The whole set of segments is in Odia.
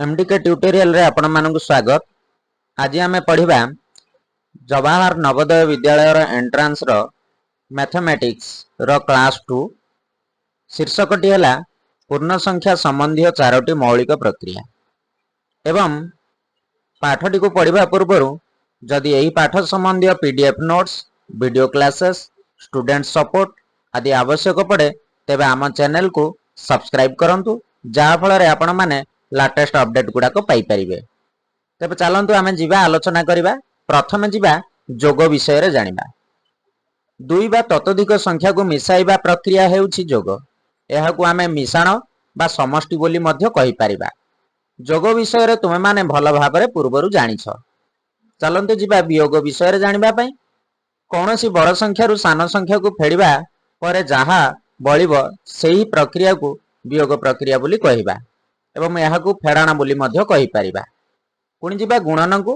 ଏମଡିକେ ଟ୍ୟୁଟୋରିଆଲରେ ଆପଣମାନଙ୍କୁ ସ୍ୱାଗତ। ଆଜି ଆମେ ପଢ଼ିବା ଜବାହର ନବୋଦୟ ବିଦ୍ୟାଳୟର ଏଣ୍ଟ୍ରାନ୍ସର ମ୍ୟାଥମେଟିକ୍ସର କ୍ଲାସ୍ 2। ଶୀର୍ଷକଟି ହେଲା ପୂର୍ଣ୍ଣ ସଂଖ୍ୟା ସମ୍ବନ୍ଧୀୟ ଚାରୋଟି ମୌଳିକ ପ୍ରକ୍ରିୟା। ଏବଂ ପାଠଟିକୁ ପଢ଼ିବା ପୂର୍ବରୁ ଯଦି ଏହି ପାଠ ସମ୍ବନ୍ଧୀୟ PDF notes, video classes, student support ଆଦି ଆବଶ୍ୟକ ପଡ଼େ, ତେବେ ଆମ ଚ୍ୟାନେଲକୁ ସବସ୍କ୍ରାଇବ୍ କରନ୍ତୁ, ଯାହାଫଳରେ ଆପଣମାନେ ଲାଟେଷ୍ଟ ଅପଡେଟ୍ ଗୁଡ଼ାକ ପାଇପାରିବେ। ତେବେ ଚାଲନ୍ତୁ, ଆମେ ଯିବା, ଆଲୋଚନା କରିବା। ପ୍ରଥମେ ଯିବା, ଯୋଗ ବିଷୟରେ ଜାଣିବା। ଦୁଇ ବା ତତୋଧିକ ସଂଖ୍ୟାକୁ ମିଶାଇବା ପ୍ରକ୍ରିୟା ହେଉଛି ଯୋଗ। ଏହାକୁ ଆମେ ମିଶାଣ ବା ସମଷ୍ଟି ବୋଲି ମଧ୍ୟ କହିପାରିବା। ଯୋଗ ବିଷୟରେ ତୁମେମାନେ ଭଲ ଭାବରେ ପୂର୍ବରୁ ଜାଣିଛ। ଚାଲନ୍ତୁ ଯିବା ବିୟୋଗ ବିଷୟରେ ଜାଣିବା ପାଇଁ। କୌଣସି ବଡ଼ ସଂଖ୍ୟାରୁ ସାନ ସଂଖ୍ୟାକୁ ଫେଡ଼ିବା ପରେ ଯାହା ବଳିବ, ସେହି ପ୍ରକ୍ରିୟାକୁ ବିୟୋଗ ପ୍ରକ୍ରିୟା ବୋଲି କହିବା ଏବଂ ଏହାକୁ ଫେଡ଼ାଣ ବୋଲି ମଧ୍ୟ କହିପାରିବା। ପୁଣି ଯିବା ଗୁଣନକୁ।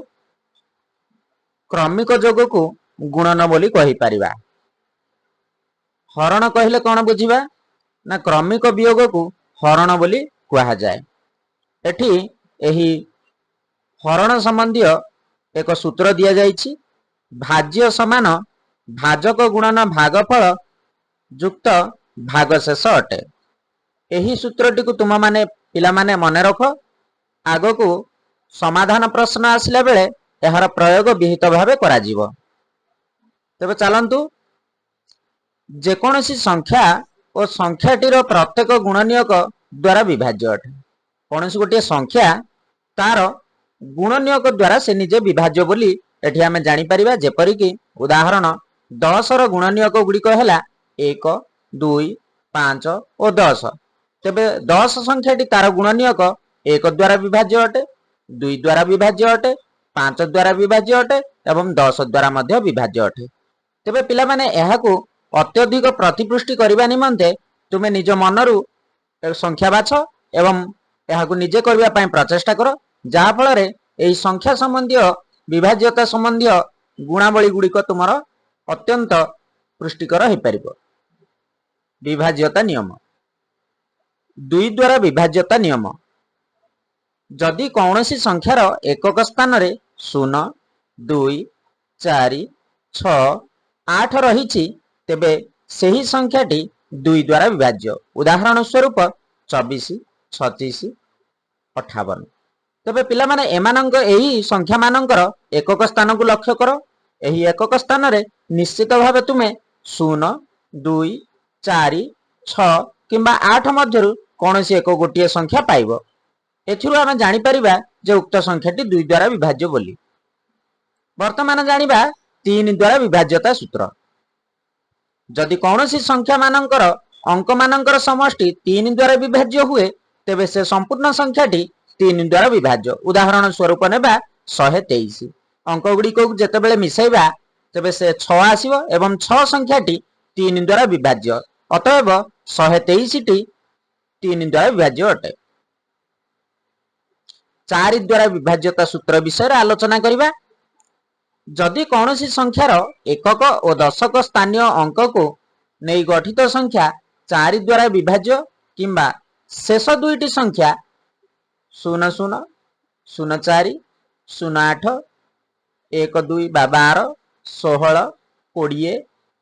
କ୍ରମିକ ଯୋଗକୁ ଗୁଣନ ବୋଲି କହିପାରିବା। ହରଣ କହିଲେ କଣ ବୁଝିବା ନା, କ୍ରମିକ ବିୟୋଗକୁ ହରଣ ବୋଲି କୁହାଯାଏ। ଏଠି ଏହି ହରଣ ସମ୍ବନ୍ଧୀୟ ଏକ ସୂତ୍ର ଦିଆଯାଇଛି: ଭାଜ୍ୟ ସମାନ ଭାଜକ ଗୁଣନ ଭାଗଫଳ ଯୁକ୍ତ ଭାଗଶେଷ ଅଟେ। ଏହି ସୂତ୍ରଟିକୁ ତୁମମାନେ ପିଲାମାନେ ମନେ ରଖ। ଆଗକୁ ସମାଧାନ ପ୍ରଶ୍ନ ଆସିଲା ବେଳେ ଏହାର ପ୍ରୟୋଗ ବିହିତ ଭାବେ କରାଯିବ। ତେବେ ଚାଲନ୍ତୁ, ଯେକୌଣସି ସଂଖ୍ୟା ଓ ସଂଖ୍ୟାଟିର ପ୍ରତ୍ୟେକ ଗୁଣନୀୟକ ଦ୍ୱାରା ବିଭାଜ୍ୟ ଅଟେ। କୌଣସି ଗୋଟିଏ ସଂଖ୍ୟା ତାର ଗୁଣନୀୟକ ଦ୍ୱାରା ସେ ନିଜେ ବିଭାଜ୍ୟ ବୋଲି ଏଠି ଆମେ ଜାଣିପାରିବା। ଯେପରିକି ଉଦାହରଣ, 10ର ଗୁଣନୀୟକ ଗୁଡ଼ିକ ହେଲା 1, 2, 5 ଓ 10। ତେବେ 10 ସଂଖ୍ୟାଟି ତାର ଗୁଣନୀୟକ 1 ଦ୍ୱାରା ବିଭାଜ୍ୟ ଅଟେ, 2 ଦ୍ୱାରା ବିଭାଜ୍ୟ ଅଟେ, 5 ଦ୍ୱାରା ବିଭାଜ୍ୟ ଅଟେ ଏବଂ 10 ଦ୍ୱାରା ମଧ୍ୟ ବିଭାଜ୍ୟ ଅଟେ। ତେବେ ପିଲାମାନେ, ଏହାକୁ ଅତ୍ୟଧିକ ପ୍ରତିପୃଷ୍ଟି କରିବା ନିମନ୍ତେ ତୁମେ ନିଜ ମନରୁ ସଂଖ୍ୟା ବାଛ ଏବଂ ଏହାକୁ ନିଜେ କରିବା ପାଇଁ ପ୍ରଚେଷ୍ଟା କର, ଯାହାଫଳରେ ଏହି ସଂଖ୍ୟା ସମ୍ବନ୍ଧୀୟ ବିଭାଜ୍ୟତା ସମ୍ବନ୍ଧୀୟ ଗୁଣାବଳୀ ଗୁଡ଼ିକ ତୁମର ଅତ୍ୟନ୍ତ ପୁଷ୍ଟିକର ହେଇପାରିବ। ବିଭାଜ୍ୟତା ନିୟମ। 2 ଦ୍ୱାରା ବିଭାଜ୍ୟତା ନିୟମ: ଯଦି କୌଣସି ସଂଖ୍ୟାର ଏକକ ସ୍ଥାନରେ 0, 2, 4, 6, 8 ରହିଛି, ତେବେ ସେହି ସଂଖ୍ୟାଟି 2 ଦ୍ୱାରା ବିଭାଜ୍ୟ। ଉଦାହରଣ ସ୍ୱରୂପ 24, 36, 58। ତେବେ ପିଲାମାନେ, ଏମାନଙ୍କ ଏହି ସଂଖ୍ୟା ମାନଙ୍କର ଏକକ ସ୍ଥାନକୁ ଲକ୍ଷ୍ୟ କର। ଏହି ଏକକ ସ୍ଥାନରେ ନିଶ୍ଚିତ ଭାବେ ତୁମେ 0, 2, 4, 6 କିମ୍ବା 8 ମଧ୍ୟରୁ କୌଣସି ଏକ ଗୋଟିଏ ସଂଖ୍ୟା ପାଇବ। ଏଥିରୁ ଆମେ ଜାଣିପାରିବା ଯେ ଉକ୍ତ ସଂଖ୍ୟାଟି 2 ଦ୍ୱାରା ବିଭାଜ୍ୟ ବୋଲି। ବର୍ତ୍ତମାନ ଜାଣିବା 3 ଦ୍ୱାରା ବିଭାଜ୍ୟତା ସୂତ୍ର। ଯଦି କୌଣସି ସଂଖ୍ୟା ମାନଙ୍କର ଅଙ୍କ ମାନଙ୍କର ସମଷ୍ଟି 3 ଦ୍ୱାରା ବିଭାଜ୍ୟ ହୁଏ, ତେବେ ସେ ସମ୍ପୂର୍ଣ୍ଣ ସଂଖ୍ୟାଟି 3 ଦ୍ୱାରା ବିଭାଜ୍ୟ। ଉଦାହରଣ ସ୍ୱରୂପ ନେବା 123। ଅଙ୍କ ଗୁଡ଼ିକୁ ଯେତେବେଳେ ମିଶାଇବା, ତେବେ ସେ 6 ଆସିବ ଏବଂ 6 ସଂଖ୍ୟାଟି 3 ଦ୍ୱାରା ବିଭାଜ୍ୟ। ଅତଏବ 123ଟି 3 ଦ୍ୱାରା ବିଭାଜ୍ୟ ଅଟେ। 4 ଦ୍ୱାରା ବିଭାଜ୍ୟତା ସୂତ୍ର ବିଷୟରେ ଆଲୋଚନା କରିବା। ଯଦି କୌଣସି ସଂଖ୍ୟାର ଏକକ ଓ ଦଶକ ସ୍ଥାନୀୟ ଅଙ୍କକୁ ନେଇ ଗଠିତ ସଂଖ୍ୟା 4 ଦ୍ୱାରା ବିଭାଜ୍ୟ କିମ୍ବା ଶେଷ ଦୁଇଟି ସଂଖ୍ୟା 0 0, 0 4, 0 8, 1 2 ବା 12, 16, 20,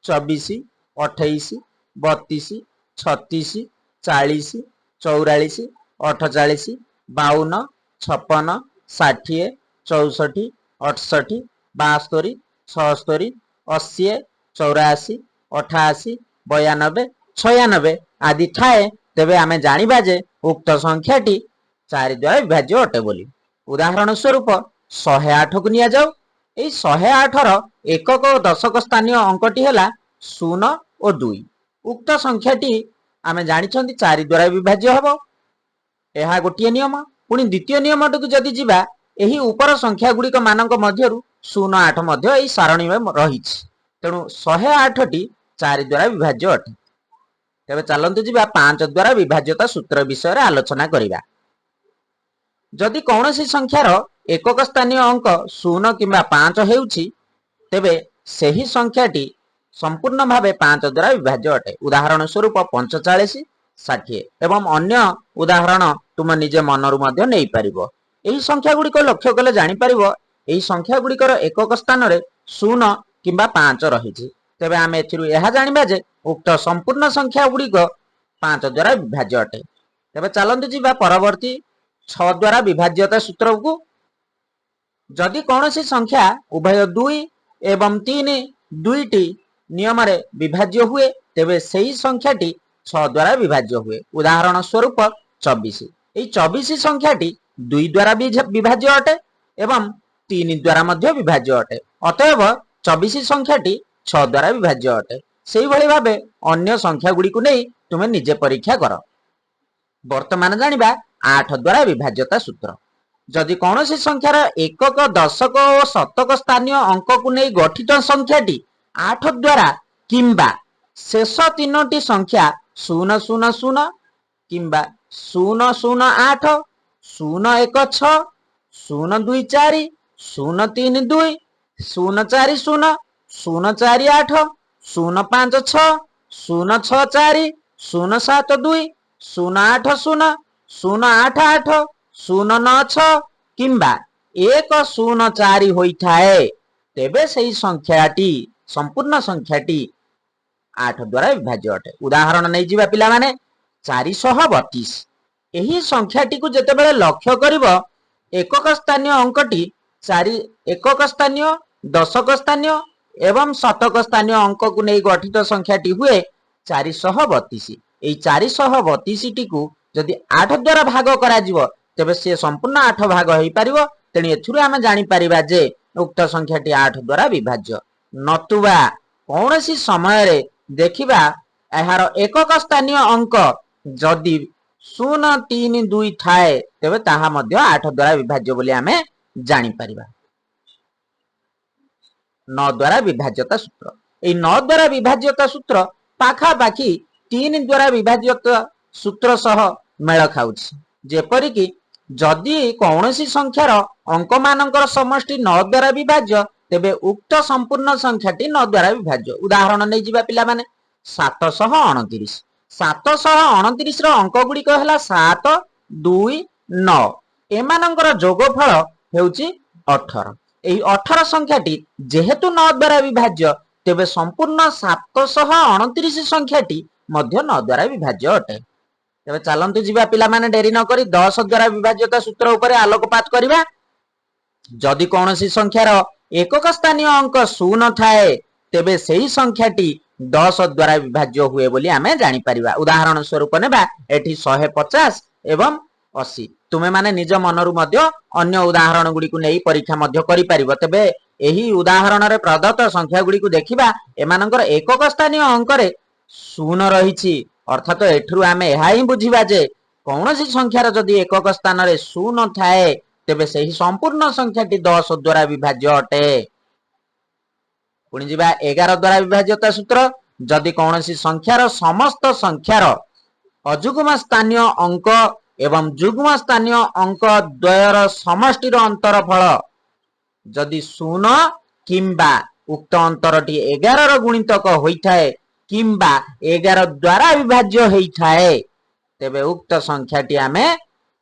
24, 28, 32, 36, 40, 44, 48, 52, 56, 60, 64, 68, 72, 76, 80, 84, 88, 92, 96 ଆଦି ଥାଏ, ତେବେ ଆମେ ଜାଣିବା ଯେ ଉକ୍ତ ସଂଖ୍ୟାଟି 4 ଦ୍ୱାରା ବିଭାଜ୍ୟ ଅଟେ ବୋଲି। ଉଦାହରଣ ସ୍ୱରୂପ 108କୁ ନିଆଯାଉ। ଏଇ 108ର ଏକକ ଓ ଦଶକ ସ୍ଥାନୀୟ ଅଙ୍କଟି ହେଲା 0 ଓ 2। ଉକ୍ତ ସଂଖ୍ୟାଟି ଆମେ ଜାଣିଛନ୍ତି 4 ଦ୍ୱାରା ବିଭାଜ୍ୟ ହେବ। ଏହା ଗୋଟିଏ ନିୟମ। ପୁଣି ଦ୍ୱିତୀୟ ନିୟମଟିକୁ ଯଦି ଯିବା, ଏହି ଉପର ସଂଖ୍ୟା ଗୁଡ଼ିକ ମାନଙ୍କ ମଧ୍ୟରୁ 0 8 ମଧ୍ୟ ଏହି ସାରଣୀରେ ରହିଛି। ତେଣୁ 108ଟି 4 ଦ୍ୱାରା ବିଭାଜ୍ୟ ଅଟେ। ତେବେ ଚାଲନ୍ତୁ ଯିବା, 5 ଦ୍ୱାରା ବିଭାଜ୍ୟତା ସୂତ୍ର ବିଷୟରେ ଆଲୋଚନା କରିବା। ଯଦି କୌଣସି ସଂଖ୍ୟାର ଏକକ ସ୍ଥାନୀୟ ଅଙ୍କ 0 କିମ୍ବା 5 ହେଉଛି, ତେବେ ସେହି ସଂଖ୍ୟାଟି ସମ୍ପୂର୍ଣ୍ଣ ଭାବେ 5 ଦ୍ୱାରା ବିଭାଜ୍ୟ ଅଟେ। ଉଦାହରଣ ସ୍ୱରୂପ 45, 60 ଏବଂ ଅନ୍ୟ ଉଦାହରଣ ତୁମ ନିଜ ମନରୁ ମଧ୍ୟ ନେଇପାରିବ। ଏହି ସଂଖ୍ୟା ଗୁଡ଼ିକ ଲକ୍ଷ୍ୟ କଲେ ଜାଣିପାରିବ, ଏହି ସଂଖ୍ୟା ଗୁଡ଼ିକର ଏକକ ସ୍ଥାନରେ 0 କିମ୍ବା 5 ରହିଛି। ତେବେ ଆମେ ଏଥିରୁ ଏହା ଜାଣିବା ଯେ ଉକ୍ତ ସମ୍ପୂର୍ଣ୍ଣ ସଂଖ୍ୟା ଗୁଡ଼ିକ 5 ଦ୍ୱାରା ବିଭାଜ୍ୟ ଅଟେ। ତେବେ ଚାଲନ୍ତୁ ଯିବା ପରବର୍ତ୍ତୀ 6 ଦ୍ୱାରା ବିଭାଜ୍ୟତା ସୂତ୍ରକୁ। ଯଦି କୌଣସି ସଂଖ୍ୟା ଉଭୟ 2 ଏବଂ 3 ଦୁଇଟି ନିୟମରେ ବିଭାଜ୍ୟ ହୁଏ, ତେବେ ସେହି ସଂଖ୍ୟାଟି 6 ଦ୍ୱାରା ବିଭାଜ୍ୟ ହୁଏ। ଉଦାହରଣ ସ୍ୱରୂପ 24। ଏହି 24 ସଂଖ୍ୟାଟି 2 ଦ୍ୱାରା ବିଭାଜ୍ୟ ଅଟେ ଏବଂ 3 ଦ୍ୱାରା ମଧ୍ୟ ବିଭାଜ୍ୟ ଅଟେ। ଅତଏବ 24 ସଂଖ୍ୟାଟି 6 ଦ୍ୱାରା ବିଭାଜ୍ୟ ଅଟେ। ସେଇଭଳି ଭାବେ ଅନ୍ୟ ସଂଖ୍ୟା ଗୁଡ଼ିକୁ ନେଇ ତୁମେ ନିଜେ ପରୀକ୍ଷା କର। ବର୍ତ୍ତମାନ ଜାଣିବା 8 ଦ୍ୱାରା ବିଭାଜ୍ୟତା ସୂତ୍ର। ଯଦି କୌଣସି ସଂଖ୍ୟାର ଏକକ, ଦଶକ ଓ ଶତକ ସ୍ଥାନୀୟ ଅଙ୍କକୁ ନେଇ ଗଠିତ ସଂଖ୍ୟାଟି 8 ଦ୍ୱାରା କିମ୍ବା ଶେଷ ତିନୋଟି ସଂଖ୍ୟା 0 0 0 କିମ୍ବା 0 0 8, 0 1 6, 0 2 4, 0 3 2, 0 4 0, 0 4 8, 0 5 6, 0 6 4, 0 7 2, 0 8 0, 0 8 8, 0 9 6 କିମ୍ବା 1 0 4 ହୋଇଥାଏ, ତେବେ ସେହି ସଂଖ୍ୟାଟି, ସମ୍ପୂର୍ଣ୍ଣ ସଂଖ୍ୟାଟି 8 ଦ୍ୱାରା ବିଭାଜ୍ୟ ଅଟେ। ଉଦାହରଣ ନେଇଯିବା ପିଲାମାନେ, 432। ଏହି ସଂଖ୍ୟାଟିକୁ ଯେତେବେଳେ ଲକ୍ଷ୍ୟ କରିବ, ଏକକ ସ୍ଥାନୀୟ ଅଙ୍କଟି 4, ଏକକ ସ୍ଥାନୀୟ, ଦଶକ ସ୍ଥାନୀୟ ଏବଂ ଶତକ ସ୍ଥାନୀୟ ଅଙ୍କକୁ ନେଇ ଗଠିତ ସଂଖ୍ୟାଟି ହୁଏ 432। ଏଇ 432ଟିକୁ ଯଦି 8 ଦ୍ୱାରା ଭାଗ କରାଯିବ, ତେବେ ସେ ସମ୍ପୂର୍ଣ୍ଣ 8 ଭାଗ ହେଇପାରିବ। ତେଣୁ ଏଥିରୁ ଆମେ ଜାଣିପାରିବା ଯେ ଉକ୍ତ ସଂଖ୍ୟାଟି 8 ଦ୍ୱାରା ବିଭାଜ୍ୟ। ନତୁବା କୌଣସି ସମୟରେ ଦେଖିବା, ଏହାର ଏକକ ସ୍ଥାନୀୟ ଅଙ୍କ ଯଦି 0 3 2 ଥାଏ, ତେବେ ତାହା ମଧ୍ୟ 8 ଦ୍ୱାରା ବିଭାଜ୍ୟ ବୋଲି ଆମେ ଜାଣିପାରିବା। 9 ଦ୍ୱାରା ବିଭାଜ୍ୟତା ସୂତ୍ର। ଏଇ 9 ଦ୍ୱାରା ବିଭାଜ୍ୟତା ସୂତ୍ର ପାଖାପାଖି 3 ଦ୍ୱାରା ବିଭାଜ୍ୟତା ସୂତ୍ର ସହ ମେଳ ଖାଉଛି। ଯେପରିକି ଯଦି କୌଣସି ସଂଖ୍ୟାର ଅଙ୍କମାନଙ୍କର ସମଷ୍ଟି 9 ଦ୍ୱାରା ବିଭାଜ୍ୟ, ତେବେ ଉକ୍ତ ସମ୍ପୂର୍ଣ୍ଣ ସଂଖ୍ୟାଟି 9 ଦ୍ୱାରା ବିଭାଜ୍ୟ। ଉଦାହରଣ ନେଇଯିବା ପିଲାମାନେ, 729। 729ର ଅଙ୍କ ଗୁଡ଼ିକ ହେଲା 7, 2, 9। ଏମାନଙ୍କର ଯୋଗଫଳ ହେଉଛି 18। ଏହି 18 ସଂଖ୍ୟାଟି ଯେହେତୁ 9 ଦ୍ୱାରା ବିଭାଜ୍ୟ, ତେବେ ସମ୍ପୂର୍ଣ୍ଣ 729 ସଂଖ୍ୟାଟି ମଧ୍ୟ 9 ଦ୍ୱାରା ବିଭାଜ୍ୟ ଅଟେ। ତେବେ ଚାଲନ୍ତୁ ଯିବା ପିଲାମାନେ, ଡେରି ନ କରି 10 ଦ୍ୱାରା ବିଭାଜ୍ୟତା ସୂତ୍ର ଉପରେ ଆଲୋକପାତ କରିବା। ଯଦି କୌଣସି ସଂଖ୍ୟାର ଏକକ ସ୍ଥାନୀୟ ଅଙ୍କ 0 ଥାଏ, ତେବେ ସେହି ସଂଖ୍ୟାଟି 10 ଦ୍ୱାରା ବିଭାଜ୍ୟ ହୁଏ ବୋଲି ଆମେ ଜାଣିପାରିବା। ଉଦାହରଣ ସ୍ୱରୂପ ନେବା ଏଠି 150 ଏବଂ 80। ତୁମେମାନେ ନିଜ ମନରୁ ମଧ୍ୟ ଅନ୍ୟ ଉଦାହରଣ ଗୁଡ଼ିକୁ ନେଇ ପରୀକ୍ଷା ମଧ୍ୟ କରିପାରିବ। ତେବେ ଏହି ଉଦାହରଣରେ ପ୍ରଦତ୍ତ ସଂଖ୍ୟା ଗୁଡ଼ିକୁ ଦେଖିବା, ଏମାନଙ୍କର ଏକକ ସ୍ଥାନୀୟ ଅଙ୍କରେ 0 ରହିଛି। ଅର୍ଥାତ ଏଥିରୁ ଆମେ ଏହା ହିଁ ବୁଝିବା ଯେ କୌଣସି ସଂଖ୍ୟାର ଯଦି ଏକକ ସ୍ଥାନରେ 0 ଥାଏ, ତେବେ ସେହି ସମ୍ପୂର୍ଣ୍ଣ ସଂଖ୍ୟାଟି 10 ଦ୍ୱାରା ବିଭାଜ୍ୟ ଅଟେ। ପୁଣି ଯିବା 11 ଦ୍ୱାରା ବିଭାଜ୍ୟତା ସୂତ୍ର। ଯଦି କୌଣସି ସଂଖ୍ୟାର ସମସ୍ତ ସଂଖ୍ୟାର ଅଯୁଗ୍ମ ସ୍ଥାନୀୟ ଅଙ୍କ ଏବଂ ଯୁଗ୍ମ ସ୍ଥାନୀୟ ଅଙ୍କ ଦ୍ୱୟର ସମଷ୍ଟିର ଅନ୍ତରଫଳ ଯଦି 0 କିମ୍ବା ଉକ୍ତ ଅନ୍ତରଟି 11ର ଗୁଣିତକ ହୋଇଥାଏ କିମ୍ବା 11 ଦ୍ୱାରା ବିଭାଜ୍ୟ ହେଇଥାଏ, ତେବେ ଉକ୍ତ ସଂଖ୍ୟାଟି ଆମେ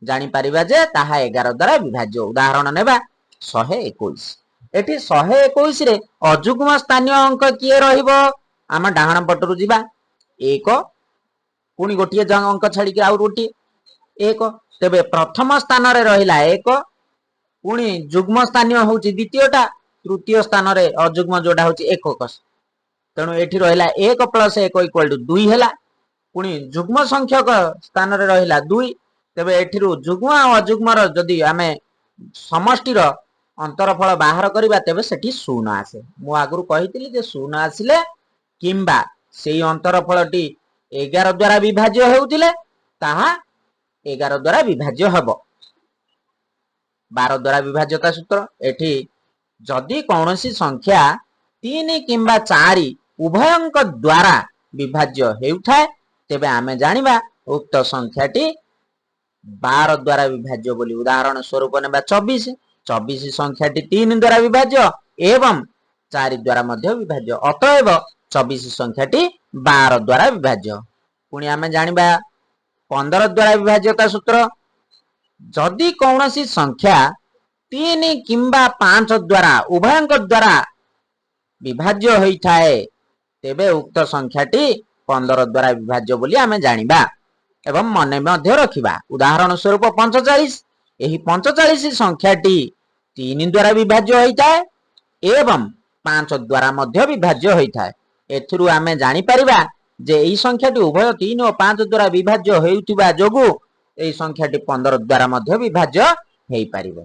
ଜାଣିପାରିବା ଯେ ତାହା 11 ଦ୍ୱାରା ବିଭାଜ୍ୟ। ଉଦାହରଣ ନେବା 121। ଏଠି 121ରେ ଅଯୁଗ୍ମ ସ୍ଥାନୀୟ ଅଙ୍କ କିଏ ରହିବ? ଆମ ଡାହାଣ ପଟରୁ ଯିବା, 1, ପୁଣି ଗୋଟିଏ ଅଙ୍କ ଛାଡିକି ଆଉ ଗୋଟିଏ 1। ତେବେ ପ୍ରଥମ ସ୍ଥାନରେ ରହିଲା 1। ପୁଣି ଯୁଗ୍ମ ସ୍ଥାନୀୟ ହଉଛି ଦ୍ୱିତୀୟଟା, ତୃତୀୟ ସ୍ଥାନରେ ଅଯୁଗ୍ମ ଯୋଉଟା ହଉଛି ଏକକ। ତେଣୁ ଏଠି ରହିଲା 1 ପ୍ଲସ 1 ଇକ୍ୱାଲ ଟୁ 2 ହେଲା। ପୁଣି ଯୁଗ୍ମ ସଂଖ୍ୟକ ସ୍ଥାନରେ ରହିଲା 2। ତେବେ ଏଠିରୁ ଯୁଗ୍ମ ଆଉ ଅଯୁଗ୍ମର ଯଦି ଆମେ ସମଷ୍ଟିର ଅନ୍ତରଫଳ ବାହାର କରିବା, ତେବେ ସେଠି 0 ଆସେ। ମୁଁ ଆଗରୁ କହିଥିଲି ଯେ 0 ଆସିଲେ କିମ୍ବା ସେଇ ଅନ୍ତରଫଳଟି 11 ଦ୍ୱାରା ବିଭାଜ୍ୟ ହେଉଥିଲେ ତାହା 11 ଦ୍ୱାରା ବିଭାଜ୍ୟ ହେବ। 12 ଦ୍ୱାରା ବିଭାଜ୍ୟତା ସୂତ୍ର। ଏଠି ଯଦି କୌଣସି ସଂଖ୍ୟା 3 କିମ୍ବା 4 ଉଭୟଙ୍କ ଦ୍ୱାରା ବିଭାଜ୍ୟ ହେଉଥାଏ, ତେବେ ଆମେ ଜାଣିବା ଉକ୍ତ ସଂଖ୍ୟାଟି 12 ଦ୍ୱାରା ବିଭାଜ୍ୟ ବୋଲି। ଉଦାହରଣ ସ୍ୱରୂପ ନେବା 24। 24 ସଂଖ୍ୟାଟି 3 ଦ୍ୱାରା ବିଭାଜ୍ୟ ଏବଂ 4 ଦ୍ୱାରା ମଧ୍ୟ ବିଭାଜ୍ୟ। ଅତଏବ 24 ସଂଖ୍ୟାଟି 12 ଦ୍ୱାରା ବିଭାଜ୍ୟ। ପୁଣି ଆମେ ଜାଣିବା 15 ଦ୍ୱାରା ବିଭାଜ୍ୟତା ସୂତ୍ର। ଯଦି କୌଣସି ସଂଖ୍ୟା 3 କିମ୍ବା 5 ଦ୍ୱାରା, ଉଭୟଙ୍କ ଦ୍ୱାରା ବିଭାଜ୍ୟ ହୋଇଥାଏ, ତେବେ ଉକ୍ତ ସଂଖ୍ୟାଟି 15 ଦ୍ୱାରା ବିଭାଜ୍ୟ ବୋଲି ଆମେ ଜାଣିବା ଏବଂ ମନେ ମଧ୍ୟ ରଖିବା। ଉଦାହରଣ ସ୍ୱରୂପ 45। ଏହି 45 ସଂଖ୍ୟାଟି 3 ଦ୍ୱାରା ବିଭାଜ୍ୟ ହୋଇଥାଏ ଏବଂ 5 ଦ୍ୱାରା ମଧ୍ୟ ବିଭାଜ୍ୟ ହୋଇଥାଏ। ଏଥିରୁ ଆମେ ଜାଣିପାରିବା ଯେ ଏହି ସଂଖ୍ୟାଟି ଉଭୟ 3 ଓ 5 ଦ୍ୱାରା ବିଭାଜ୍ୟ ହେଉଥିବା ଯୋଗୁଁ ଏହି ସଂଖ୍ୟାଟି 15 ଦ୍ୱାରା ମଧ୍ୟ ବିଭାଜ୍ୟ ହେଇପାରିବ।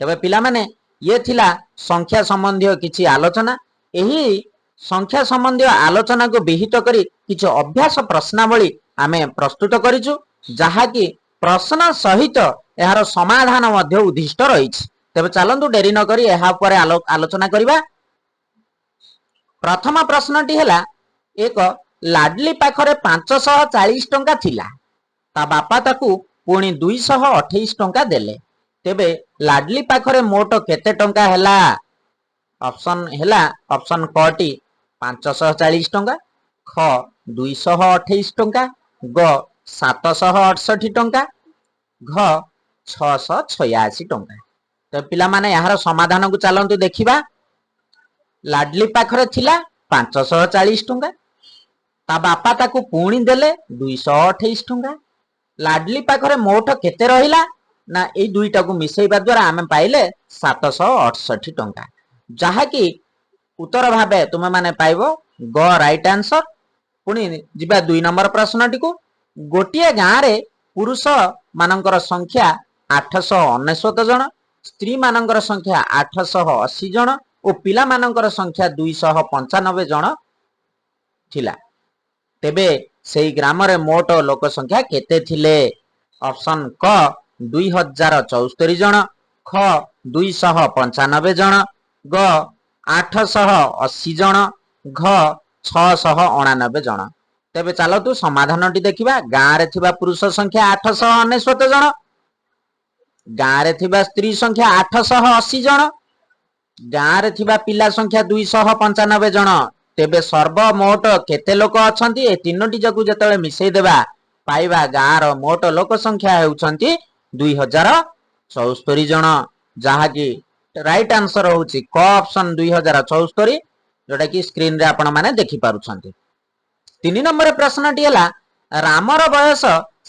ତେବେ ପିଲାମାନେ, ଇଏ ଥିଲା ସଂଖ୍ୟା ସମ୍ବନ୍ଧୀୟ କିଛି ଆଲୋଚନା। ଏହି ସଂଖ୍ୟା ସମ୍ବନ୍ଧୀୟ ଆଲୋଚନାକୁ ବିହିତ କରି କିଛି ଅଭ୍ୟାସ ପ୍ରଶ୍ନାବଳୀ ଆମେ ପ୍ରସ୍ତୁତ କରିଛୁ, ଯାହାକି ପ୍ରଶ୍ନ ସହିତ ଏହାର ସମାଧାନ ମଧ୍ୟ ଉଦ୍ଦିଷ୍ଟ ରହିଛି। ତେବେ ଚାଲନ୍ତୁ, ଡେରି ନ କରି ଏହା ଉପରେ ଆଲୋଚନା କରିବା। ପ୍ରଥମ ପ୍ରଶ୍ନଟି ହେଲା, ଏକ, ଲାଡଲି ପାଖରେ 540 ଟଙ୍କା ଥିଲା। ତା ବାପା ତାକୁ ପୁଣି 228 ଟଙ୍କା ଦେଲେ। ତେବେ ଲାଡଲି ପାଖରେ ମୋଟ କେତେ ଟଙ୍କା ହେଲା? ଅପସନ ହେଲା, ଅପସନ କଟି 540 ଟଙ୍କା, ଖ 228 ଟଙ୍କା, ଗ 768 ଟଙ୍କା, ଘ 686 ଟଙ୍କା। ତ ପିଲାମାନେ, ଏହାର ସମାଧାନକୁ ଚାଲନ୍ତୁ ଦେଖିବା। ଲାଡଲି ପାଖରେ ଥିଲା 540 ଟଙ୍କା। ତା ବାପା ତାକୁ ପୁଣି ଦେଲେ 228 ଟଙ୍କା। ଲାଡଲି ପାଖରେ ମୋଟ କେତେ ରହିଲା ନା, ଏଇ ଦୁଇଟାକୁ ମିଶେଇବା ଦ୍ୱାରା ଆମେ ପାଇଲେ 768 ଟଙ୍କା, ଯାହାକି ଉତ୍ତର ଭାବେ ତୁମେମାନେ ପାଇବ ଗ ରାଇଟ ଆନ୍ସର। ପୁଣି ଯିବା 2 ନମ୍ବର ପ୍ରଶ୍ନଟିକୁ। ଗୋଟିଏ ଗାଁରେ ପୁରୁଷ ମାନଙ୍କର ସଂଖ୍ୟା 899 ଜଣ, ସ୍ତ୍ରୀ ମାନଙ୍କର ସଂଖ୍ୟା 880 ଜଣ ଓ ପିଲାମାନଙ୍କର ସଂଖ୍ୟା 295 ଜଣ ଥିଲା। ତେବେ ସେଇ ଗ୍ରାମରେ ମୋଟ ଲୋକ ସଂଖ୍ୟା କେତେ ଥିଲେ? ଅପସନ କ 2074 ଜଣ, ଖ 295 ଜଣ, ଗ 880 ଜଣ, ଘ 689 ଜଣ। ତେବେ ଚାଲନ୍ତୁ ସମାଧାନଟି ଦେଖିବା। ଗାଁରେ ଥିବା ପୁରୁଷ ସଂଖ୍ୟା 899 ଜଣ, ଗାଁରେ ଥିବା ସ୍ତ୍ରୀ ସଂଖ୍ୟା 880 ଜଣ, ଗାଁରେ ଥିବା ପିଲା ସଂଖ୍ୟା 295 ଜଣ। ତେବେ ସର୍ବମୋଟ କେତେ ଲୋକ ଅଛନ୍ତି? ଏ ତିନୋଟି ଯାକୁ ଯେତେବେଳେ ମିଶେଇ ଦେବା, ପାଇବା ଗାଁର ମୋଟ ଲୋକ ସଂଖ୍ୟା ହେଉଛନ୍ତି 2074 ଜଣ, ଯାହାକି ରାଇଟ ଆନ୍ସର ହଉଛି କ ଅପସନ 2074, ଯୋଉଟା କି ସ୍କ୍ରିନରେ ଆପଣ ମାନେ ଦେଖିପାରୁଛନ୍ତି। 3 ନମ୍ବର ପ୍ରଶ୍ନଟି ହେଲା, ରାମର ବୟସ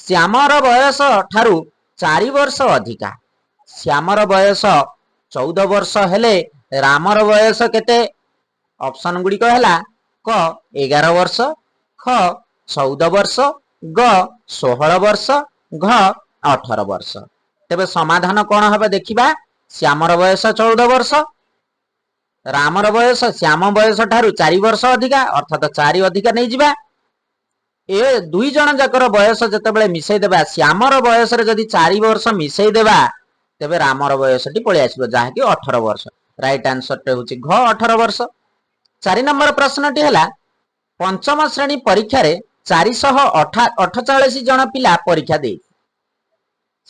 ଶ୍ୟାମର ବୟସ ଠାରୁ 4 ବର୍ଷ ଅଧିକା। ଶ୍ୟାମର ବୟସ 14 ବର୍ଷ ହେଲେ ରାମର ବୟସ କେତେ? ଅପସନ ଗୁଡିକ ହେଲା, କ 11 ବର୍ଷ, ଖ 14 ବର୍ଷ, ଗ 16 ବର୍ଷ, ଘ 18 ବର୍ଷ। ତେବେ ସମାଧାନ କଣ ହବ ଦେଖିବା। ଶ୍ୟାମର ବୟସ 14 ବର୍ଷ, ରାମର ବୟସ ଶ୍ୟାମ ବୟସ ଠାରୁ 4 ବର୍ଷ ଅଧିକା, ଅର୍ଥାତ 4 ଅଧିକା ନେଇଯିବା। ଏ ଦୁଇ ଜଣ ଯାକର ବୟସ ଯେତେବେଳେ ମିଶେଇ ଦେବା, ଶ୍ୟାମର ବୟସରେ ଯଦି 4 ବର୍ଷ ମିଶେଇ ଦେବା, ତେବେ ରାମର ବୟସଟି ପଳେଇ ଆସିବ, ଯାହାକି 18 ବର୍ଷ। ରାଇଟ ଆନ୍ସରଟି ହଉଛି ଘ 18 ବର୍ଷ। 4 ନମ୍ବର ପ୍ରଶ୍ନଟି ହେଲା, ପଞ୍ଚମ ଶ୍ରେଣୀ ପରୀକ୍ଷାରେ 448 ଜଣ ପିଲା ପରୀକ୍ଷା ଦେଇ,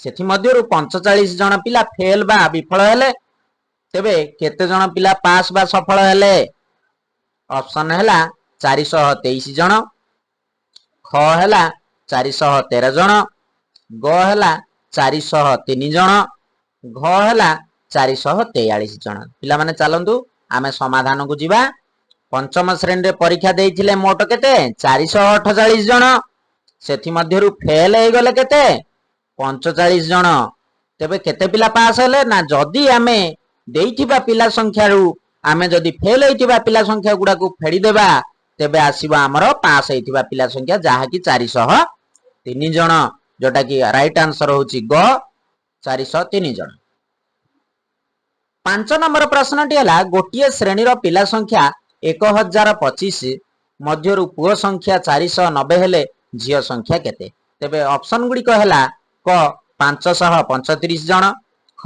ସେଥିମଧ୍ୟରୁ 45 ଜଣ ପିଲା ଫେଲ ବା ବିଫଳ ହେଲେ। ତେବେ କେତେ ଜଣ ପିଲା ପାସ୍ ବା ସଫଳ ହେଲେ? ଅପସନ ହେଲା 423 ଜଣ, ଖ ହେଲା 413 ଜଣ, ଗ ହେଲା 403 ଜଣ, ଘ ହେଲା 443 ଜଣ। ପିଲାମାନେ, ଚାଲନ୍ତୁ ଆମେ ସମାଧାନକୁ ଯିବା। ପଞ୍ଚମ ଶ୍ରେଣୀରେ ପରୀକ୍ଷା ଦେଇଥିଲେ ମୋଟ କେତେ? 448 ଜଣ। ସେଥିମଧ୍ୟରୁ ଫେଲ ହେଇଗଲେ କେତେ? 45 ଜଣ। ତେବେ କେତେ ପିଲା ପାସ୍ ହେଲେ ନା, ଯଦି ଆମେ ଦେଇଥିବା ପିଲା ସଂଖ୍ୟାରୁ ଆମେ ଯଦି ଫେଲ ହେଇଥିବା ପିଲା ସଂଖ୍ୟା ଗୁଡାକୁ ଫେଡ଼ିଦେବା, ତେବେ ଆସିବ ଆମର ପାସ୍ ହେଇଥିବା ପିଲା ସଂଖ୍ୟା, ଯାହାକି 403 ଜଣ, ଯୋଉଟା କି ରାଇଟ ଆନ୍ସର ହଉଛି ଗ 403 ଜଣ। 5 ନମ୍ବର ପ୍ରଶ୍ନଟି ହେଲା, ଗୋଟିଏ ଶ୍ରେଣୀର ପିଲା ସଂଖ୍ୟା 1025 ମଧ୍ୟରୁ ପୁଅ ସଂଖ୍ୟା 490 ହେଲେ ଝିଅ ସଂଖ୍ୟା କେତେ? ତେବେ ଅପସନ ଗୁଡିକ ହେଲା, କ 535 ଜଣ, ଖ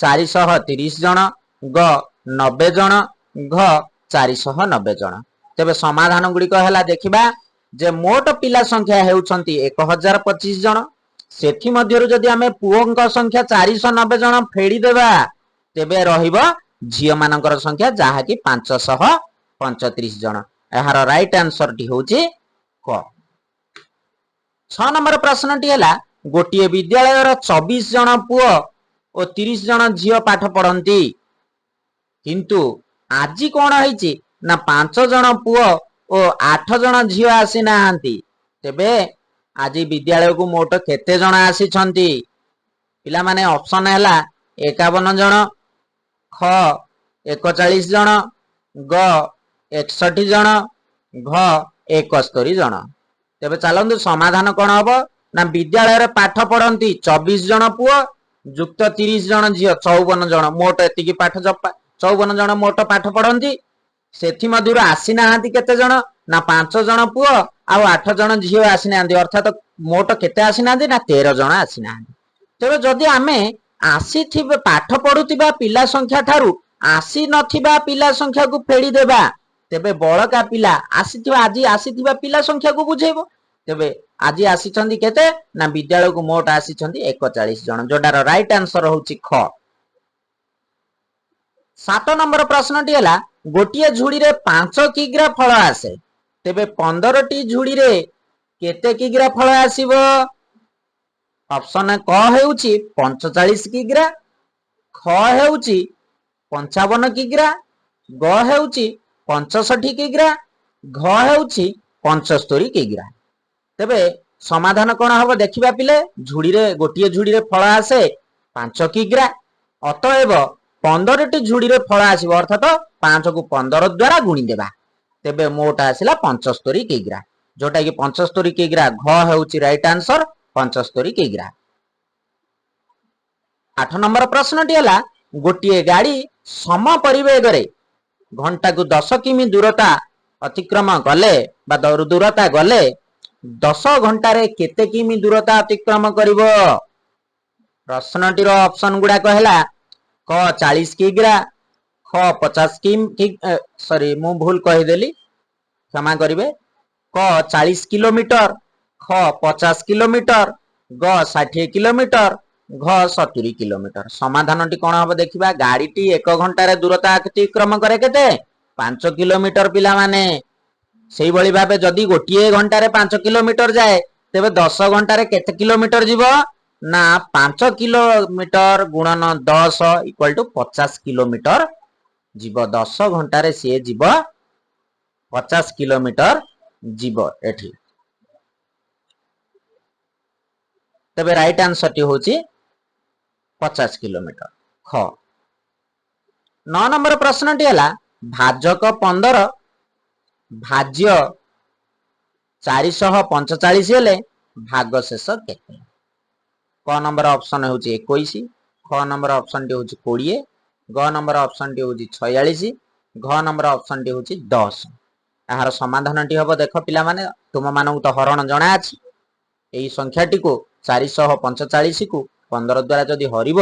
430 ଜଣ, ଗ 90 ଜଣ, ଘ 490 ଜଣ। ତେବେ ସମାଧାନ ଗୁଡିକ ହେଲା, ଦେଖିବା ଯେ ମୋଟ ପିଲା ସଂଖ୍ୟା ହେଉଛନ୍ତି 1025 ଜଣ। ସେଥିମଧ୍ୟରୁ ଯଦି ଆମେ ପୁଅଙ୍କ ସଂଖ୍ୟା 490 ଜଣ ଫେଡ଼ିଦେବା, ତେବେ ରହିବ ଝିଅ ମାନଙ୍କର ସଂଖ୍ୟା, ଯାହାକି 535 ଜଣ। ଏହାର ରାଇଟ ଆନ୍ସରଟି ହଉଛି କ। 6 ନମ୍ବର ପ୍ରଶ୍ନଟି ହେଲା, ଗୋଟିଏ ବିଦ୍ୟାଳୟର 24 ଜଣ ପୁଅ ଓ 30 ଜଣ ଝିଅ ପାଠ ପଢନ୍ତି, କିନ୍ତୁ ଆଜି କଣ ହେଇଛି ନା 5 ଜଣ ପୁଅ ଓ 8 ଜଣ ଝିଅ ଆସିନାହାନ୍ତି। ତେବେ ଆଜି ବିଦ୍ୟାଳୟକୁ ମୋଟ କେତେ ଜଣ ଆସିଛନ୍ତି? ପିଲାମାନେ, ଅପସନ ହେଲା 51 ଜଣ, ଖ 41 ଜଣ, ଗ 61 ଜଣ, ଘ 71 ଜଣ। ତେବେ ଚାଲନ୍ତୁ, ସମାଧାନ କଣ ହବ ନା ବିଦ୍ୟାଳୟରେ ପାଠ ପଢନ୍ତି 24 ଜଣ ପୁଅ ଯୁକ୍ତ 30 ଜଣ ଝିଅ, 54 ଜଣ ମୋଟ। ଏତିକି ପାଠ, 54 ଜଣ ମୋଟ ପାଠ ପଢନ୍ତି। ସେଥିମଧ୍ୟରୁ ଆସିନାହାନ୍ତି କେତେ ଜଣ ନା 5 ଜଣ ପୁଅ ଆଉ 8 ଜଣ ଝିଅ ଆସିନାହାନ୍ତି। ଅର୍ଥାତ ମୋଟ କେତେ ଆସିନାହାନ୍ତି ନା 13 ଜଣ ଆସିନାହାନ୍ତି। ତେବେ ଯଦି ଆମେ ଆସିଥିବା, ପାଠ ପଢୁଥିବା ପିଲା ସଂଖ୍ୟା ଠାରୁ ଆସିନଥିବା ପିଲା ସଂଖ୍ୟାକୁ ଫେଡ଼ିଦେବା, ତେବେ ବଳକା ପିଲା ଆସିଥିବା, ଆଜି ଆସିଥିବା ପିଲା ସଂଖ୍ୟାକୁ ବୁଝେଇବ। ତେବେ ଆଜି ଆସିଛନ୍ତି କେତେ ନା ବିଦ୍ୟାଳୟକୁ ମୋଟ ଆସିଛନ୍ତି 41 ଜଣ, ଯୋଉଟାର ରାଇଟ ଆନ୍ସର ହଉଛି ଖ। 7 ନମ୍ବର ପ୍ରଶ୍ନଟି ହେଲା, ଗୋଟିଏ ଝୁଡିରେ 5 କିଗ୍ରା ଫଳ ଆସେ, ତେବେ 15ଟି ଝୁଡିରେ କେତେ କିଗ୍ରା ଫଳ ଆସିବ? ଅପସନ କ ହେଉଛି 45 କିଗ୍ରା, ଖ ହେଉଛି 55 କିଗ୍ରା, ଗ ହେଉଛି 65 କିଗ୍ରା, ଘ ହେଉଛି 75 କିଗ୍ରା। ତେବେ ସମାଧାନ କଣ ହବ ଦେଖିବା ପିଲେ। ଝୁଡିରେ, ଗୋଟିଏ ଝୁଡିରେ ଫଳ ଆସେ 5 କିଗ୍ରା। ଅତଏବ 15ଟି ଝୁଡିରେ ଫଳ ଆସିବ, ଅର୍ଥାତ 5କୁ 15 ଦ୍ଵାରା ଗୁଣିଦେବା। ତେବେ ମୋଟ ଆସିଲା 75 କିଗ୍ରା, ଯୋଉଟା କି 75 କିଗ୍ରା। ଘ ହେଉଛି ରାଇଟ ଆନ୍ସର, 75 କିଗ୍ରା। 8 ନମ୍ବର ପ୍ରଶ୍ନଟି ହେଲା, ଗୋଟିଏ ଗାଡି ସମ ପରିବେଗରେ ଘଣ୍ଟାକୁ 10 କିମି ଦୂରତା ଅତିକ୍ରମ କଲେ ବା ଦୂରତା ଗଲେ 10 ଘଣ୍ଟାରେ କେତେ କିମି ଦୂରତା ଅତିକ୍ରମ କରିବ? ପ୍ରଶ୍ନଟିର ଅପସନ ଗୁଡାକ ହେଲା କ 40 କିଗ୍ରା, ଖ 50 କିମି, ସରି, ମୁଁ ଭୁଲ କହିଦେଲି, କ୍ଷମା କରିବେ, କ 40 କିଲୋମିଟର, ଖ 50 କିଲୋମିଟର, ଗ 60 କିଲୋମିଟର, ଘ 70 କିଲୋମିଟର। ସମାଧାନଟି କଣ ହବ ଦେଖିବା। ଗାଡିଟି 1 ଘଣ୍ଟାରେ ଦୂରତା ଅତିକ୍ରମ କରେ କେତେ? 5 କିଲୋମିଟର। ପିଲାମାନେ, ସେଇଭଳି ଭାବେ ଯଦି ଗୋଟିଏ ଘଣ୍ଟାରେ 5 କିଲୋମିଟର ଯାଏ, ତେବେ 10 ଘଣ୍ଟାରେ କେତେ କିଲୋମିଟର ଯିବ ନା 5 କିଲୋମିଟର ଗୁଣନ 10 ଇକ୍ୱାଲ ଟୁ 50 କିଲୋମିଟର ଯିବ। 10 ଘଣ୍ଟାରେ ସିଏ ଯିବ 50 କିଲୋମିଟର ଯିବ ଏଠି। ତେବେ ରାଇଟ ଆନ୍ସରଟି ହଉଛି 50 କିଲୋମିଟର, ଖ। 9 ନମ୍ବର ପ୍ରଶ୍ନଟି ହେଲା, ଭାଜକ 15 ଭାଜ୍ୟ 445 ହେଲେ ଭାଗଶେଷ କେତେ? କ ନମ୍ବର ଅପସନ ହେଉଛି 21, ଖ ନମ୍ବର ଅପସନଟି ହେଉଛି 20, ଗ ନମ୍ବର ଅପସନଟି ହେଉଛି 46, ଘ ନମ୍ବର ଅପସନଟି ହେଉଛି 10। ଏହାର ସମାଧାନଟି ହବ, ଦେଖ ପିଲାମାନେ, ତୁମମାନଙ୍କୁ ତ ହରଣ ଜଣା ଅଛି। ଏଇ ସଂଖ୍ୟାଟିକୁ 445କୁ 15 ଦ୍ୱାରା ଯଦି ହରିବ,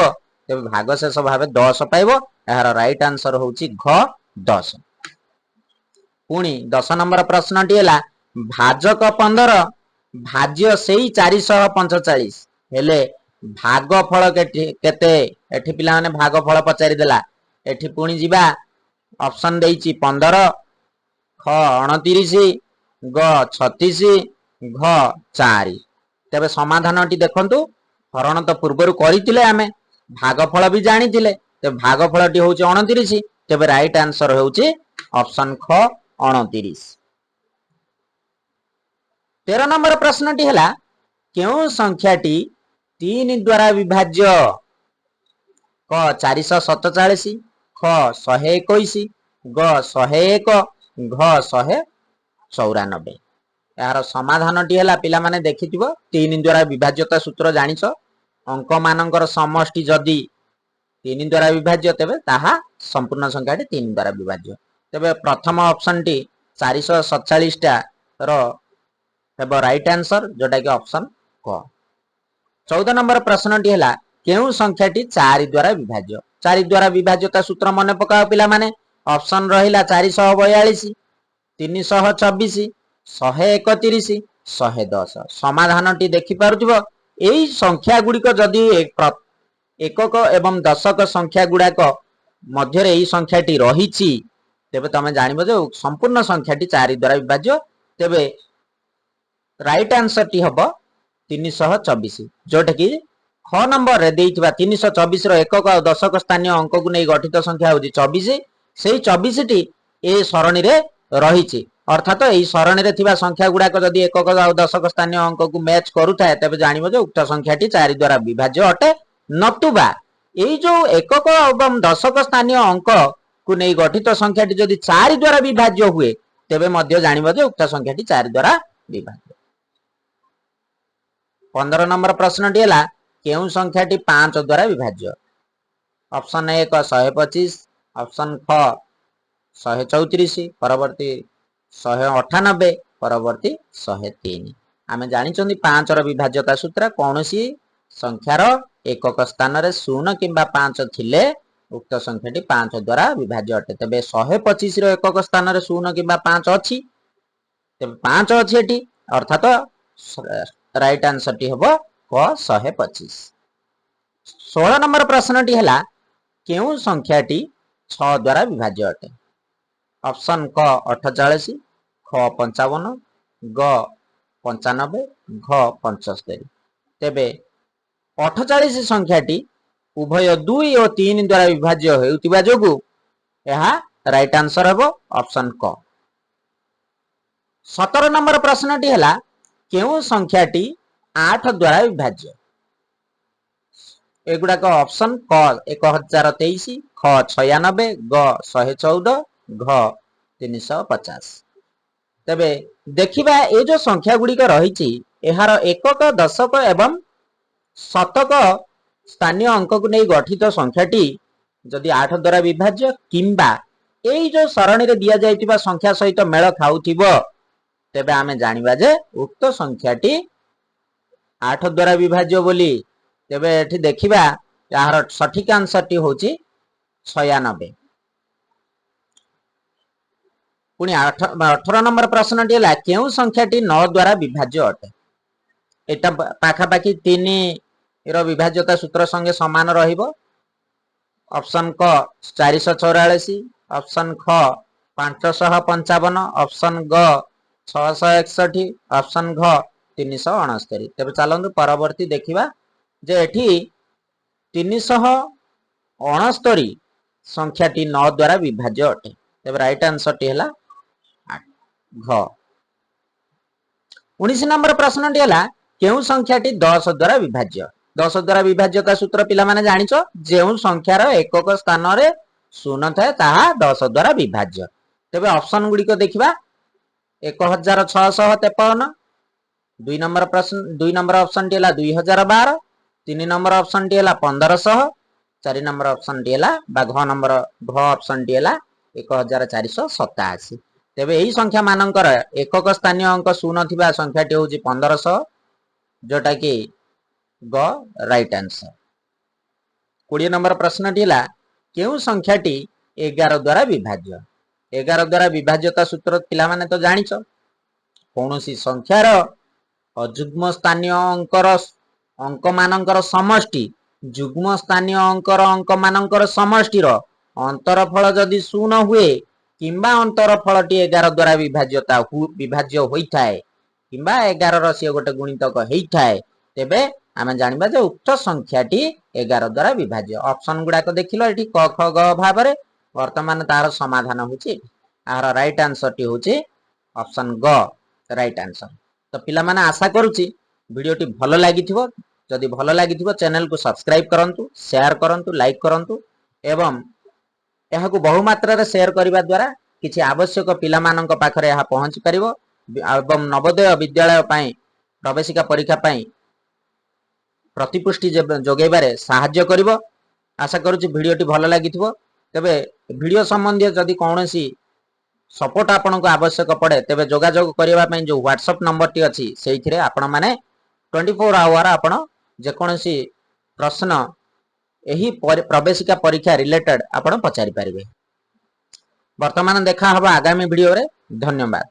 ତେବେ ଭାଗଶେଷ ଭାବେ 10 ପାଇବ। ଏହାର ରାଇଟ ଆନ୍ସର ହଉଛି ଘ, 10। ପୁଣି 10 ନମ୍ବର ପ୍ରଶ୍ନଟି ହେଲା, ଭାଜକ 15 ଭାଜ୍ୟ ସେଇ 445 ହେଲେ ଭାଗଫଳ କେତେ? ଏଠି ପିଲାମାନେ, ଭାଗଫଳ ପଚାରିଦେଲା। ଏଠି ପୁଣି ଯିବା, ଅପସନ ଦେଇଛି 15, ଖ 29, ଗ 36, ଘ 4। ତେବେ ସମାଧାନଟି ଦେଖନ୍ତୁ। ହରଣ ତ ପୂର୍ବରୁ କରିଥିଲେ ଆମେ, ଭାଗଫଳ ବି ଜାଣିଥିଲେ। ତେବେ ଭାଗଫଳଟି ହଉଛି 29। ତେବେ ରାଇଟ ଆନ୍ସର ହେଉଛି ଅପସନ ଖ, 29। 13 ନମ୍ବର ପ୍ରଶ୍ନଟି ହେଲା, କେଉଁ ସଂଖ୍ୟାଟି 3 ଦ୍ୱାରା ବିଭାଜ୍ୟ? କ 447, ଖ 121, ଗ 101, ଘ 194। ଏହାର ସମାଧାନଟି ହେଲା, ପିଲାମାନେ ଦେଖିଥିବ, 3 ଦ୍ୱାରା ବିଭାଜ୍ୟତା ସୂତ୍ର ଜାଣିଛ। ଅଙ୍କ ମାନଙ୍କର ସମଷ୍ଟି ଯଦି 3 ଦ୍ୱାରା ବିଭାଜ୍ୟ, ତେବେ ତାହା ସମ୍ପୂର୍ଣ୍ଣ ସଂଖ୍ୟାଟି 3 ଦ୍ୱାରା ବିଭାଜ୍ୟ। ତେବେ ପ୍ରଥମ ଅପସନଟି 447ଟା ର ହେବ ରାଇଟ ଆନ୍ସର, ଯୋଉଟା କି ଅପସନ କ। 14 ନମ୍ବର ପ୍ରଶ୍ନଟି ହେଲା, କେଉଁ ସଂଖ୍ୟାଟି 4 ଦ୍ୱାରା ବିଭାଜ୍ୟ? 4 ଦ୍ୱାରା ବିଭାଜ୍ୟତା ସୂତ୍ର ମନେ ପକାଅ ପିଲାମାନେ। ଅପସନ ରହିଲା 442, 324, 131, 110। ସମାଧାନଟି ଦେଖିପାରୁଥିବ, ଏଇ ସଂଖ୍ୟା ଗୁଡ଼ିକ ଯଦି ଏକକ ଏବଂ ଦଶକ ସଂଖ୍ୟା ଗୁଡାକ ମଧ୍ୟରେ ଏଇ ସଂଖ୍ୟାଟି ରହିଛି, ତେବେ ତମେ ଜାଣିବ ଯେ ସମ୍ପୂର୍ଣ୍ଣ ସଂଖ୍ୟାଟି 4 ଦ୍ୱାରା ବିଭାଜ୍ୟ। ତେବେ ରାଇଟ ଆନ୍ସରଟି ହବ 324, ଯୋଉଟାକି ଖ ନମ୍ବରରେ ଦେଇଥିବା 324ର ଏକକ ଆଉ ଦଶକ ସ୍ଥାନୀୟ ଅଙ୍କକୁ ନେଇ ଗଠିତ ସଂଖ୍ୟା ହେଉଛି 24। ସେଇ 24ଟି ଏ ସରଣୀରେ ରହିଛି। ଅର୍ଥାତ ଏଇ ସରଣୀରେ ଥିବା ସଂଖ୍ୟା ଗୁଡାକ ଯଦି ଏକକ ଆଉ ଦଶକ ସ୍ଥାନୀୟ ଅଙ୍କକୁ ମ୍ୟାଚ୍ କରୁଥାଏ, ତେବେ ଜାଣିବ ଯେ ଉକ୍ତ ସଂଖ୍ୟାଟି 4 ଦ୍ୱାରା ବିଭାଜ୍ୟ ଅଟେ। ନତୁବା ଏଇ ଯୋଉ ଏକକ ଏବଂ ଦଶକ ସ୍ଥାନୀୟ ଅଙ୍କକୁ ନେଇ ଗଠିତ ସଂଖ୍ୟାଟି ଯଦି 4 ଦ୍ୱାରା ବିଭାଜ୍ୟ ହୁଏ, ତେବେ ମଧ୍ୟ ଜାଣିବ ଯେ ଉକ୍ତ ସଂଖ୍ୟାଟି 4 ଦ୍ୱାରା ବିଭାଜ୍ୟ। 15 ନମ୍ବର ପ୍ରଶ୍ନଟି ହେଲା, କେଉଁ ସଂଖ୍ୟାଟି 5 ଦ୍ୱାରା ବିଭାଜ୍ୟ? ଅପସନ 1 125, ଅପସନ ଖ 134, ପରବର୍ତ୍ତୀ 198, ପରବର୍ତ୍ତୀ 103। ଆମେ ଜାଣିଛନ୍ତି 5ର ବିଭାଜ୍ୟତା ସୂତ୍ର, କୌଣସି ସଂଖ୍ୟାର ଏକକ ସ୍ଥାନରେ 0 କିମ୍ବା 5 ଥିଲେ ଉକ୍ତ ସଂଖ୍ୟାଟି 5 ଦ୍ୱାରା ବିଭାଜ୍ୟ ଅଟେ। ତେବେ 125ର ଏକକ ସ୍ଥାନରେ 0 କିମ୍ବା 5 ଅଛି, ତେବେ 5 ଅଛି ଏଠି। ଅର୍ଥାତ ରାଇଟ ଆନ୍ସରଟି ହେବ କ 125। 16 ନମ୍ବର ପ୍ରଶ୍ନଟି ହେଲା, କେଉଁ ସଂଖ୍ୟାଟି 6 ଦ୍ୱାରା ବିଭାଜ୍ୟ ଅଟେ? ଅପସନ କ 48, ଖ 55, ଗ 95, ଘ 75। ତେବେ 48 ସଂଖ୍ୟାଟି ଉଭୟ 2 ଓ 3 ଦ୍ୱାରା ବିଭାଜ୍ୟ ହେଉଥିବା ଯୋଗୁଁ ଏହା ରାଇଟ ଆନ୍ସର ହେବ, ଅପସନ କ। 17 ନମ୍ବର ପ୍ରଶ୍ନଟି ହେଲା, କେଉଁ ସଂଖ୍ୟାଟି 8 ଦ୍ୱାରା ବିଭାଜ୍ୟ? ଏଗୁଡାକ ଅପସନ କ 1023, ଖ 96, ଗ 114, ଘ 350। ତେବେ ଦେଖିବା, ଏ ଯୋଉ ସଂଖ୍ୟା ଗୁଡ଼ିକ ରହିଛି, ଏହାର ଏକକ, ଦଶକ ଏବଂ ଶତକ ସ୍ଥାନୀୟ ଅଙ୍କକୁ ନେଇ ଗଠିତ ସଂଖ୍ୟାଟି ଯଦି 8 ଦ୍ୱାରା ବିଭାଜ୍ୟ କିମ୍ବା ଏଇ ଯୋଉ ସରଣୀରେ ଦିଆଯାଇଥିବା ସଂଖ୍ୟା ସହିତ ମେଳ ଖାଉଥିବ, ତେବେ ଆମେ ଜାଣିବା ଯେ ଉକ୍ତ ସଂଖ୍ୟାଟି 8 ଦ୍ୱାରା ବିଭାଜ୍ୟ ବୋଲି। ତେବେ ଏଠି ଦେଖିବା, ଏହାର ସଠିକ ଆନ୍ସରଟି ହଉଛି 96। ପୁଣି 18 ନମ୍ବର ପ୍ରଶ୍ନଟି ହେଲା, କେଉଁ ସଂଖ୍ୟାଟି 9 ଦ୍ୱାରା ବିଭାଜ୍ୟ ଅଟେ? ଏଟା ପାଖାପାଖି 3 ର ବିଭାଜ୍ୟତା ସୂତ୍ର ସଙ୍ଗେ ସମାନ ରହିବ। ଅପସନ କ 444, ଅପସନ ଖ 555, ଅପସନ ଗ 661, ଅପସନ ଘ 369। ତେବେ ଚାଲନ୍ତୁ ପରବର୍ତ୍ତୀ ଦେଖିବା ଯେ ଏଠି 369 ସଂଖ୍ୟାଟି 9 ଦ୍ୱାରା ବିଭାଜ୍ୟ ଅଟେ। ତେବେ ରାଇଟ ଆନ୍ସରଟି ହେଲା ଘ। 19 ନମ୍ବର ପ୍ରଶ୍ନଟି ହେଲା, କେଉଁ ସଂଖ୍ୟାଟି 10 ଦ୍ୱାରା ବିଭାଜ୍ୟ? 10 ଦ୍ୱାରା ବିଭାଜ୍ୟତା ସୂତ୍ର ପିଲାମାନେ ଜାଣିଛ, ଯେଉଁ ସଂଖ୍ୟାର ଏକକ ସ୍ଥାନରେ 0 ଥାଏ, ତାହା 10 ଦ୍ୱାରା ବିଭାଜ୍ୟ। ତେବେ ଅପସନ ଗୁଡ଼ିକ ଦେଖିବା, 1653, 2 ନମ୍ବର ପ୍ରଶ୍ନ, 2 ନମ୍ବର ଅପସନଟି ହେଲା 2012, 3 ନମ୍ବର ଅପସନଟି ହେଲା 1500, 4 ନମ୍ବର ଅପସନଟି ହେଲା ବା ଘ ନମ୍ବର ଘ ଅପସନଟି ହେଲା 1487। ତେବେ ଏହି ସଂଖ୍ୟା ମାନଙ୍କର ଏକକ ସ୍ଥାନୀୟ ଅଙ୍କ 0 ଥିବା ସଂଖ୍ୟାଟି ହେଉଛି 1500, ଯୋଉଟା କି ଗ ରାଇଟ ଆନ୍ସର। 20 ନମ୍ବର ପ୍ରଶ୍ନଟି ହେଲା, କେଉଁ ସଂଖ୍ୟାଟି 11 ଦ୍ୱାରା ବିଭାଜ୍ୟ? 11 ଦ୍ୱାରା ବିଭାଜ୍ୟତା ସୂତ୍ର ପିଲାମାନେ ତ ଜାଣିଛ, କୌଣସି ସଂଖ୍ୟାର ଅଯୁଗ୍ମ ସ୍ଥାନୀୟ ଅଙ୍କର ଅଙ୍କମାନଙ୍କର ସମଷ୍ଟି ଯୁଗ୍ମ ସ୍ଥାନୀୟ ଅଙ୍କର ଅଙ୍କମାନଙ୍କର ସମଷ୍ଟିର ଅନ୍ତରଫଳ ଯଦି 0 ହୁଏ କିମ୍ବା ଅନ୍ତରଫଳଟି 11 ଦ୍ୱାରା ବିଭାଜ୍ୟ ହୋଇଥାଏ କିମ୍ବା 11ର ସିଏ ଗୋଟେ ଗୁଣିତକ ହେଇଥାଏ, ତେବେ ଆମେ ଜାଣିବା ଯେ ଉକ୍ତ ସଂଖ୍ୟାଟି 11 ଦ୍ୱାରା ବିଭାଜ୍ୟ। ଅପସନ ଗୁଡାକ ଦେଖିଲ ଏଠି କ, ଖ, ଗ ଭାବରେ। ବର୍ତ୍ତମାନ ତାର ସମାଧାନ ହଉଛି, ଏହାର ରାଇଟ ଆନ୍ସରଟି ହଉଛି ଅପସନ ଗ ରାଇଟ ଆନ୍ସର। ତ ପିଲାମାନେ, ଆଶା କରୁଛି ଭିଡ଼ିଓଟି ଭଲ ଲାଗିଥିବ। ଯଦି ଭଲ ଲାଗିଥିବ, ଚ୍ୟାନେଲକୁ ସବସ୍କ୍ରାଇବ କରନ୍ତୁ, ସେୟାର କରନ୍ତୁ, ଲାଇକ୍ କରନ୍ତୁ ଏବଂ ଏହାକୁ ବହୁ ମାତ୍ରାରେ ସେୟାର କରିବା ଦ୍ୱାରା କିଛି ଆବଶ୍ୟକ ପିଲାମାନଙ୍କ ପାଖରେ ଏହା ପହଞ୍ଚି ପାରିବ ଏବଂ ନବୋଦୟ ବିଦ୍ୟାଳୟ ପାଇଁ ପ୍ରବେଶିକା ପରୀକ୍ଷା ପାଇଁ ପ୍ରତିପୁଷ୍ଟି ଯୋଗାଇବାରେ ସାହାଯ୍ୟ କରିବ। ଆଶା କରୁଛି ଭିଡ଼ିଓଟି ଭଲ ଲାଗିଥିବ। ତେବେ ଭିଡ଼ିଓ ସମ୍ବନ୍ଧୀୟ ଯଦି କୌଣସି ସପୋର୍ଟ ଆପଣଙ୍କୁ ଆବଶ୍ୟକ ପଡ଼େ, ତେବେ ଯୋଗାଯୋଗ କରିବା ପାଇଁ ଯେଉଁ ହ୍ୱାଟ୍ସଆପ୍ ନମ୍ବରଟି ଅଛି, ସେଇଥିରେ ଆପଣମାନେ 24 ଆୱାର ଆପଣ ଯେକୌଣସି ପ୍ରଶ୍ନ ଏହି ପ୍ରବେଶିକା ପରୀକ୍ଷା ରିଲେଟେଡ୍ ଆପଣ ପଚାରି ପାରିବେ। ବର୍ତ୍ତମାନ ଦେଖା ହବ ଆଗାମୀ ଭିଡ଼ିଓରେ। ଧନ୍ୟବାଦ।